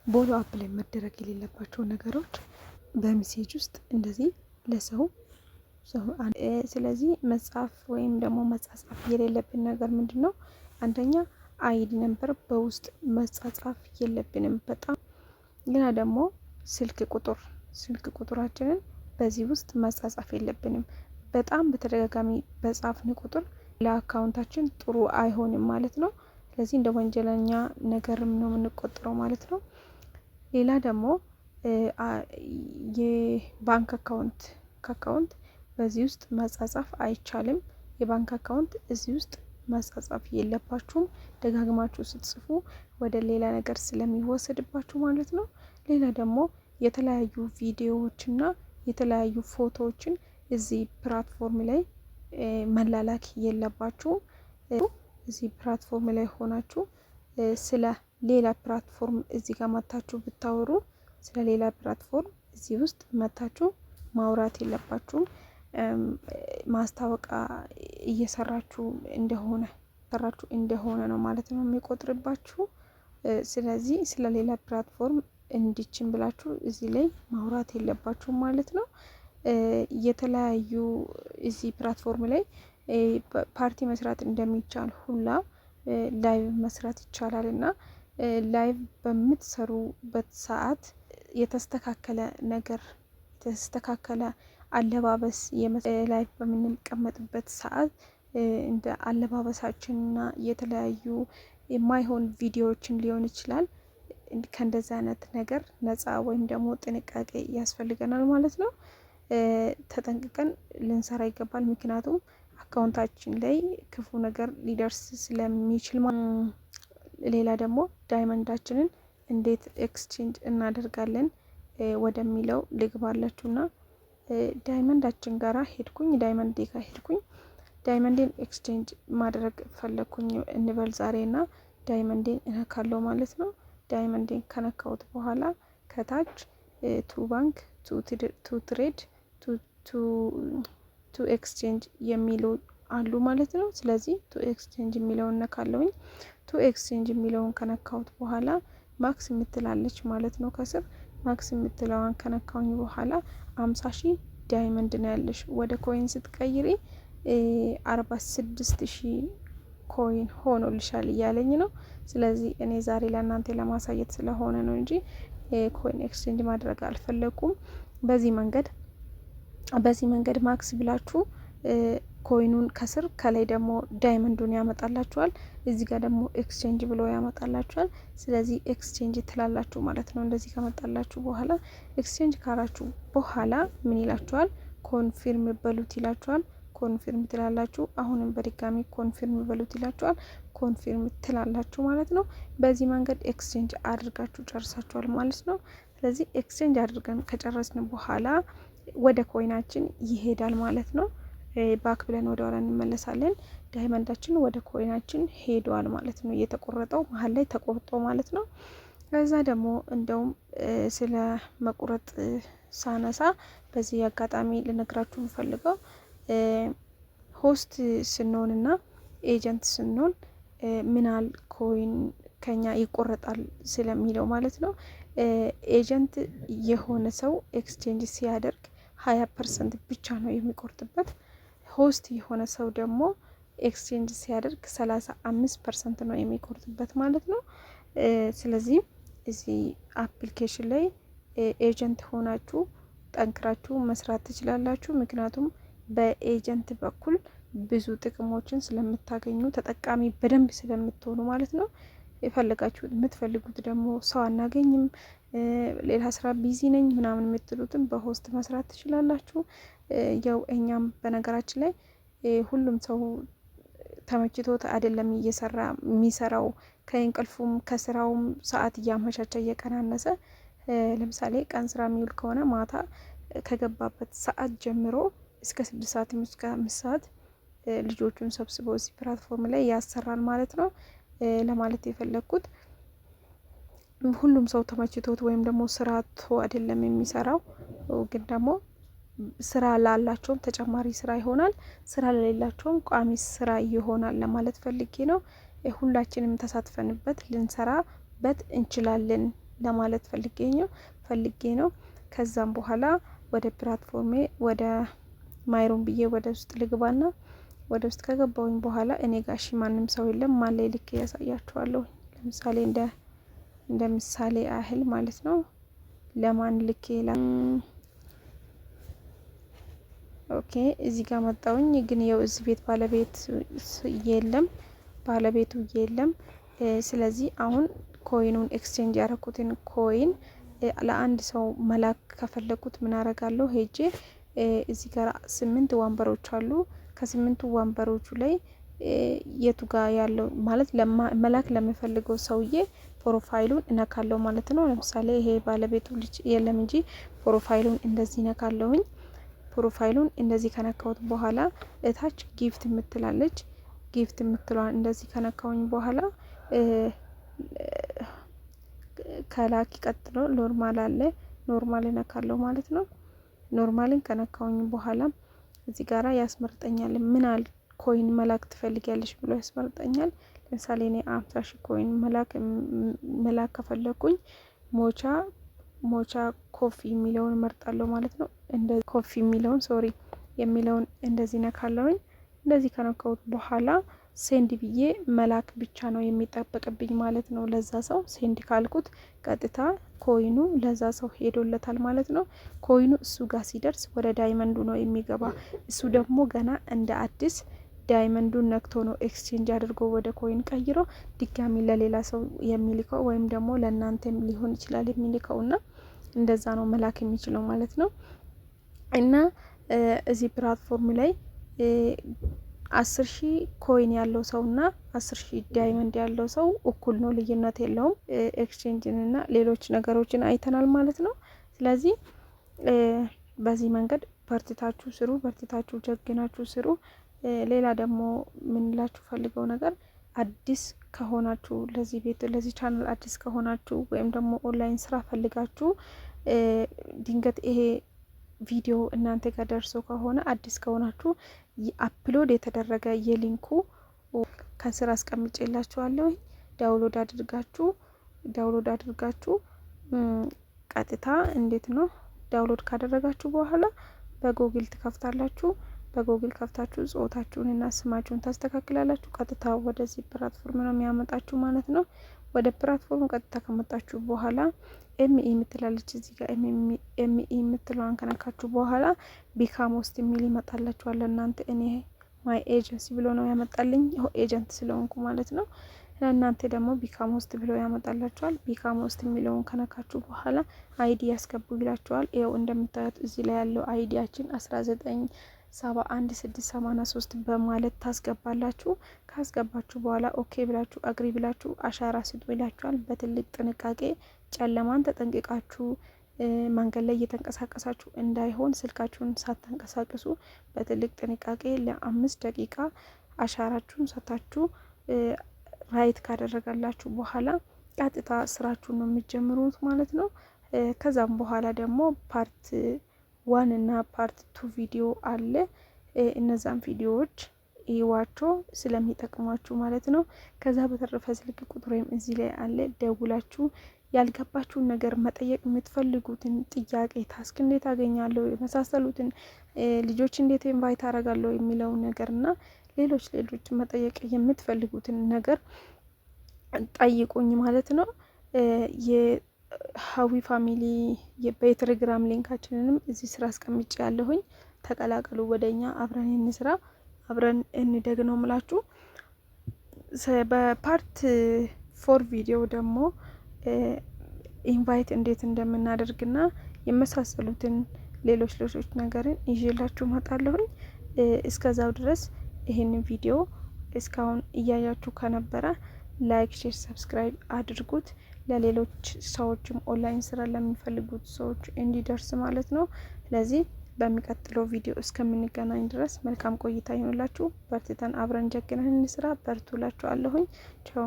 ቦሎ app ላይ መደረግ የሌለባቸው ነገሮች በ message ውስጥ እንደዚህ ለሰው። ስለዚህ መጻፍ ወይም ደግሞ መጻጻፍ የሌለብን ነገር ምንድን ነው? አንደኛ ID number በውስጥ መጻጻፍ የለብንም። በጣም ግና ደግሞ ስልክ ቁጥራችንን በዚህ ውስጥ መጻጻፍ የለብንም። በጣም በተደጋጋሚ በጻፍን ቁጥር ለ account ኣችን ጥሩ አይሆንም ማለት ነው። ስለዚህ እንደ ወንጀለኛ ነገርም ነው የምንቆጠረው ማለት ነው። ሌላ ደግሞ የባንክ account ከ account በዚህ ውስጥ መጻጻፍ አይቻልም። የባንክ account እዚህ ውስጥ መጻጻፍ የለባችሁም። ደጋግማችሁ ስትጽፉ ወደ ሌላ ነገር ስለሚወሰድባችሁ ማለት ነው። ሌላ ደግሞ የተለያዩ ቪዲዮዎችና የተለያዩ ፎቶዎችን እዚህ platform ላይ መላላክ የለባችሁም። እዚህ platform ላይ ሆናችሁ ስለ ሌላ platform እዚህ ጋር መታችሁ ብታወሩ፣ ስለ ሌላ platform እዚህ ውስጥ መታችሁ ማውራት የለባችሁም። ማስታወቂያ እየሰራችሁ እንደሆነ ነው ማለት ነው የሚቆጥርባችሁ። ስለዚህ ስለ ሌላ platform እንዲችን ብላችሁ እዚህ ላይ ማውራት የለባችሁም ማለት ነው። የተለያዩ እዚህ platform ላይ ፓርቲ መስራት እንደሚቻል ሁላ live መስራት ይቻላል እና live በምትሰሩበት ሰዓት የተስተካከለ ነገር፣ የተስተካከለ አለባበስ፣ live በምንቀመጥበት ሰዓት እንደ አለባበሳችንና የተለያዩ የማይሆን ቪዲዮዎችን ሊሆን ይችላል። ከእንደዚህ አይነት ነገር ነፃ ወይም ደግሞ ጥንቃቄ ያስፈልገናል ማለት ነው። ተጠንቅቀን ልንሰራ ይገባል። ምክንያቱም account ኣችን ላይ ክፉ ነገር ሊደርስ ስለሚችል። ሌላ ደግሞ diamond ኣችንን እንዴት exchange እናደርጋለን ወደሚለው ልግባላችሁና diamond ኣችን ጋራ ሄድኩኝ። Diamond ኤ ጋር ሄድኩኝ። Diamond ኤን exchange ማድረግ ፈለግኩኝ እንበል ዛሬ ና diamond ኤን እነካለው ማለት ነው። Diamond ኤን ከነካሁት በኋላ ከታች to bank፣ to trade፣ to exchange የሚሉ አሉ ማለት ነው። ስለዚህ to exchange የሚለውን ነካለውኝ። To exchange የሚለውን ከነካሁት በኋላ max የምትላለች ማለት ነው። ከስር max የምትለዋን ከነካውኝ በኋላ 50,000 diamond ነው ያለሽ፣ ወደ coin ስትቀይሪ 46,000 coin ሆኖልሻል እያለኝ ነው። ስለዚህ እኔ ዛሬ ለእናንተ ለማሳየት ስለሆነ ነው እንጂ coin exchange ማድረግ አልፈለኩም። በዚህ መንገድ max ብላችሁ coin ኑን ከስር፣ ከላይ ደግሞ diamond ኡን ያመጣላችኋል። እዚህ ጋር ደግሞ exchange ብሎ ያመጣላችኋል። ስለዚህ exchange ትላላችሁ ማለት ነው። እንደዚህ ከመጣላችሁ በኋላ፣ exchange ካላችሁ በኋላ ምን ይላችኋል? Confirm በሉት ይላችኋል። Confirm ትላላችሁ። አሁንም በድጋሚ confirm በሉት ይላችኋል። Confirm ትላላችሁ ማለት ነው። በዚህ መንገድ exchange አድርጋችሁ ጨርሳችኋል ማለት ነው። ስለዚህ exchange አድርገን ከጨረስን በኋላ ወደ coin ኣችን ይሄዳል ማለት ነው። Back ብለን ወደ ኋላ እንመለሳለን። Diamond ኣችን ወደ coin ኣችን ሄዷል ማለት ነው። የተቆረጠው መሀል ላይ ተቆርጦ ማለት ነው። ከዛ ደግሞ እንደውም ስለ መቁረጥ ሳነሳ በዚህ አጋጣሚ ልነግራችሁ የምፈልገው host ስንሆንና agent ስንሆን ምናል coin ከኛ ይቆረጣል ስለሚለው ማለት ነው። Agent የሆነ ሰው exchange ሲያደርግ 20% ብቻ ነው የሚቆርጥበት። Host የሆነ ሰው ደግሞ exchange ሲያደርግ 35% ነው የሚቆርጥበት ማለት ነው። ስለዚህ እዚህ application ላይ agent ሆናችሁ ጠንክራችሁ መስራት ትችላላችሁ። ምክንያቱም በ agent በኩል ብዙ ጥቅሞችን ስለምታገኙ፣ ተጠቃሚ በደንብ ስለምትሆኑ ማለት ነው። የፈለጋችሁት የምትፈልጉት ደግሞ ሰው አናገኝም፣ ሌላ ስራ busy ነኝ ምናምን የምትሉትም በ host መስራት ትችላላችሁ። ያው እኛም በነገራችን ላይ ሁሉም ሰው ተመችቶት አይደለም እየሰራ የሚሰራው፣ ከእንቅልፉም ከስራውም ሰዓት እያመቻቸ እየቀናነሰ፣ ለምሳሌ ቀን ስራ የሚውል ከሆነ ማታ ከገባበት ሰዓት ጀምሮ እስከ 6 ሰዓት፣ እስከ 5 ሰዓት ልጆቹን ሰብስበው እዚህ platform ላይ ያሰራል ማለት ነው። ለማለት የፈለግኩት ሁሉም ሰው ተመችቶት ወይም ደግሞ ስራ አጥቶ አይደለም የሚሰራው፣ ግን ደግሞ ስራ ላላቸውም ተጨማሪ ስራ ይሆናል፣ ስራ ለሌላቸውም ቋሚ ስራ ይሆናል ለማለት ፈልጌ ነው። ሁላችንም ተሳትፈንበት ልንሰራበት እንችላለን ለማለት ፈልጌ ነው። ከዛም በኋላ ወደ platform ኤ፣ ወደ my room ብዬ ወደ ውስጥ ልግባና ወደ ውስጥ ከገባሁኝ በኋላ እኔ ጋ እሺ ማንም ሰው የለም። ማን ላይ ልክ ያሳያችኋለሁ። ለምሳሌ እንደ ምሳሌ ያህል ማለት ነው። ለማን ልኬ? Okay፣ እዚህ ጋር መጣውኝ፣ ግን ያው እዚህ ቤት ባለቤት የለም፣ ባለቤቱ የለም። ስለዚህ አሁን coin ኡን፣ exchange ያደረኩትን coin ለአንድ ሰው መላክ ከፈለኩት ምን አረጋለሁ? ሄጄ እዚህ ጋር ስምንት ወንበሮች አሉ። ከስምንቱ ወንበሮቹ ላይ የቱ ጋር ያለው ማለት መላክ ለምፈልገው ሰውዬ profile ኡን እነካለሁ ማለት ነው። ለምሳሌ ይሄ ባለቤቱ ልጅ የለም እንጂ profile ኡን እንደዚህ እነካለሁኝ። Profile ኡን እንደዚህ ከነካሁት በኋላ እታች gift የምትላለች፣ gift የምትለዋን እንደዚህ ከነካሁኝ በኋላ ከላኪ ቀጥሎ normal አለ። Normal እነካለሁ ማለት ነው። Normal ን ከነካሁኝ በኋላ እዚህ ጋራ ያስመርጠኛል። ምን ያህል coin መላክ ትፈልጊያለሽ ብሎ ያስመርጠኛል። ለምሳሌ እኔ 50,000 coin መላክ ከፈለኩኝ mocha coffee የሚለውን እመርጣለሁ ማለት ነው። እንደ coffee የሚለውን፣ sorry፣ የሚለውን እንደዚህ ነካለሁኝ። እንደዚህ ከነካሁት በኋላ send ብዬ መላክ ብቻ ነው የሚጠበቅብኝ ማለት ነው። ለዛ ሰው send ካልኩት ቀጥታ coin ኡ ለዛ ሰው ሄዶለታል ማለት ነው። Coin ኡ እሱ ጋር ሲደርስ ወደ diamond ኡ ነው የሚገባ። እሱ ደግሞ ገና እንደ አዲስ diamond ኡን ነክቶ ነው exchange አድርጎ ወደ coin ቀይሮ ድጋሚ ለሌላ ሰው የሚልከው ወይም ደግሞ ለእናንተም ሊሆን ይችላል የሚልከው፣ እና እንደዛ ነው መላክ የሚችለው ማለት ነው። እና እዚህ platform ላይ 10,000 coin ያለው ሰው እና 10,000 diamond ያለው ሰው እኩል ነው፣ ልዩነት የለውም። ኤክስቼንጅን እና ሌሎች ነገሮችን አይተናል ማለት ነው። ስለዚህ በዚህ መንገድ በርትታችሁ ስሩ፣ በርትታችሁ ጀግናችሁ ስሩ። ሌላ ደግሞ ምንላችሁ ፈልገው ነገር፣ አዲስ ከሆናችሁ ለዚህ ቤት፣ ለዚህ ቻናል አዲስ ከሆናችሁ ወይም ደግሞ ኦንላይን ስራ ፈልጋችሁ ድንገት ይሄ ቪዲዮ እናንተ ጋር ደርሶ ከሆነ፣ አዲስ ከሆናችሁ upload የተደረገ የ link ኡ ከስር አስቀምጬላችኋለሁ። Download አድርጋችሁ ቀጥታ እንዴት ነው፣ download ካደረጋችሁ በኋላ በጎግል ትከፍታላችሁ። በጎግል ከፍታችሁ ጾታችሁን እና ስማችሁን ታስተካክላላችሁ። ቀጥታ ወደዚህ platform ነው የሚያመጣችሁ ማለት ነው። ወደ platform ቀጥታ ከመጣችሁ በኋላ ME የምትላለች፣ እዚህ ጋር ME የምትለዋን ከነካችሁ በኋላ become host የሚል ይመጣላችኋል። እናንተ እኔ my agency ብሎ ነው ያመጣልኝ፣ agent ስለሆንኩ ማለት ነው። እናንተ ደግሞ become host ብሎ ያመጣላችኋል። Become host የሚለውን ከነካችሁ በኋላ ID ያስገቡ ይላችኋል። ይኸው እንደምታዩት እዚህ ላይ ያለው ID ያችን 1971683 በማለት ታስገባላችሁ። ካስገባችሁ በኋላ okay ብላችሁ፣ agree ብላችሁ አሻራ ስጡ ይላችኋል። በትልቅ ጥንቃቄ ጨለማን ተጠንቅቃችሁ፣ መንገድ ላይ እየተንቀሳቀሳችሁ እንዳይሆን፣ ስልካችሁን ሳታንቀሳቅሱ በትልቅ ጥንቃቄ ለ5 ደቂቃ አሻራችሁን ሰታችሁ right ካደረጋላችሁ በኋላ ቀጥታ ስራችሁን ነው የምትጀምሩት ማለት ነው። ከዛም በኋላ ደግሞ part one እና part two ቪዲዮ አለ። እነዛን ቪዲዮዎች እዩዋቸው ስለሚጠቅሟችሁ ማለት ነው። ከዛ በተረፈ ስልክ ቁጥሬም እዚህ ላይ አለ። ደውላችሁ ያልገባችሁን ነገር መጠየቅ የምትፈልጉትን ጥያቄ፣ task እንዴት አገኛለሁ፣ የመሳሰሉትን፣ ልጆች እንዴት invite አደርጋለሁ የሚለውን ነገር እና ሌሎች ሌሎች መጠየቅ የምትፈልጉትን ነገር ጠይቁኝ ማለት ነው። የሀዊ family በቴሌግራም link ኣችንንም እዚህ ስር አስቀምጬ ያለሁኝ፣ ተቀላቀሉ፣ ወደኛ አብረን እንስራ፣ አብረን እንደግ ነው ምላችሁ። በ part four ቪዲዮ ደግሞ invite እንዴት እንደምናደርግና የመሳሰሉትን ሌሎች ሌሎች ነገርን ይዤላችሁ እመጣለሁኝ። እስከዛው ድረስ ይህንን ቪዲዮ እስካሁን እያያችሁ ከነበረ like፣ share፣ subscribe አድርጉት። ለሌሎች ሰዎችም፣ ኦንላይን ስራ ለሚፈልጉት ሰዎች እንዲደርስ ማለት ነው። ስለዚህ በሚቀጥለው ቪዲዮ እስከምንገናኝ ድረስ መልካም ቆይታ ይሁንላችሁ። በርትተን አብረን ጀግነን እንስራ። በርቱ እላችኋለሁኝ። ቻው።